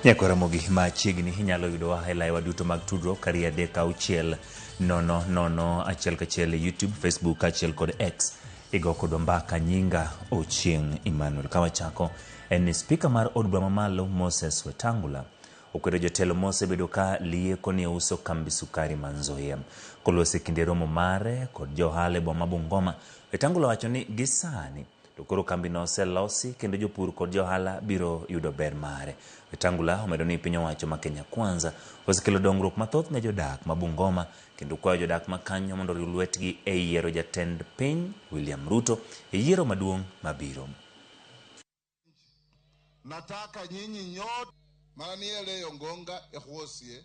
Nyako Ramogi machiegni inyalo yudowa e laiwa duto mag tudruok kari 3 6 0 0 1 1 e YouTube, Facebook kaachiel kod X. Igo kodwa mbaka. Nyinga Ochieng' Emmanuel. Kawachako en ni spika mar od bura mamalo Moses Wetangula okwedo jotelo mosebedo ka lieko ni ouso kambi sukari ma Nzoia. Koloso e kinde romo mare kod jo ohala e boma ma Bungoma, Wetangula owacho ni gi sani to koro kambino oselosi kendo jopur kod jo ohala biro yudo ber mare. Wetangula omedo ni piny owacho ma Kenya Kwanza osekelo dongruok mathoth ne jodak ma Bungoma kendo kwayo jodak ma kanyo mondo oriw lwetgi e yiero jatend piny William Ruto e yiero maduong' mabiro. Nataka nyinyi nyote mana nieleyo ngonga ekhuosie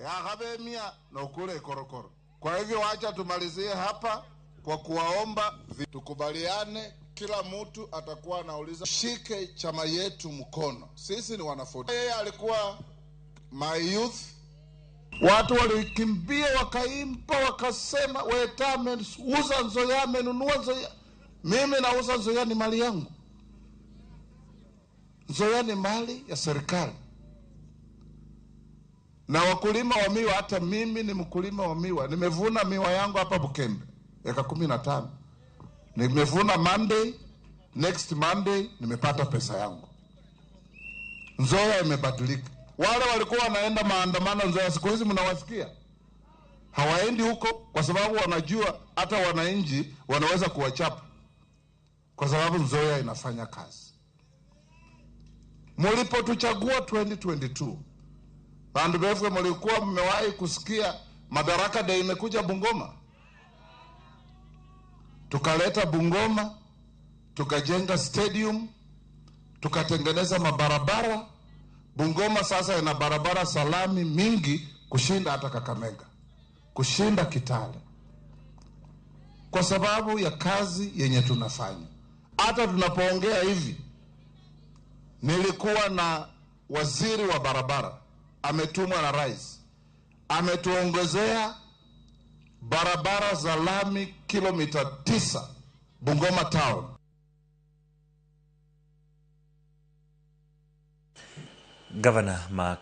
yakhaba emia nokula ekorokoro. Kwa hivyo wacha tumalizie hapa kwa kuwaomba tukubaliane, kila mtu atakuwa anauliza, shike chama yetu mkono. Sisi ni wanafunzi. Yeye alikuwa my youth, watu walikimbia wakaimba wakasema, Weta ameuza Nzoia, amenunua Nzoia. Mimi nauza Nzoia, ni mali yangu. Nzoia ni mali ya serikali na wakulima wa miwa. Hata mimi ni mkulima wa miwa, nimevuna miwa yangu hapa Bukembe eka 15 nimevuna Monday, next Monday nimepata pesa yangu. Nzoia imebadilika. Wale walikuwa wanaenda maandamano Nzoia, siku hizi mnawasikia hawaendi huko, kwa sababu wanajua hata wananchi wanaweza kuwachapa, kwa sababu Nzoia inafanya kazi. Mlipotuchagua 2022 bandu befwe, mlikuwa mmewahi kusikia Madaraka Day imekuja Bungoma? Tukaleta Bungoma, tukajenga stadium, tukatengeneza mabarabara. Bungoma sasa ina barabara salami mingi kushinda hata Kakamega, kushinda Kitale, kwa sababu ya kazi yenye tunafanya. Hata tunapoongea hivi, nilikuwa na waziri wa barabara ametumwa na rais, ametuongezea barabara za lami kilomita 9 Bungoma town. Gavana ma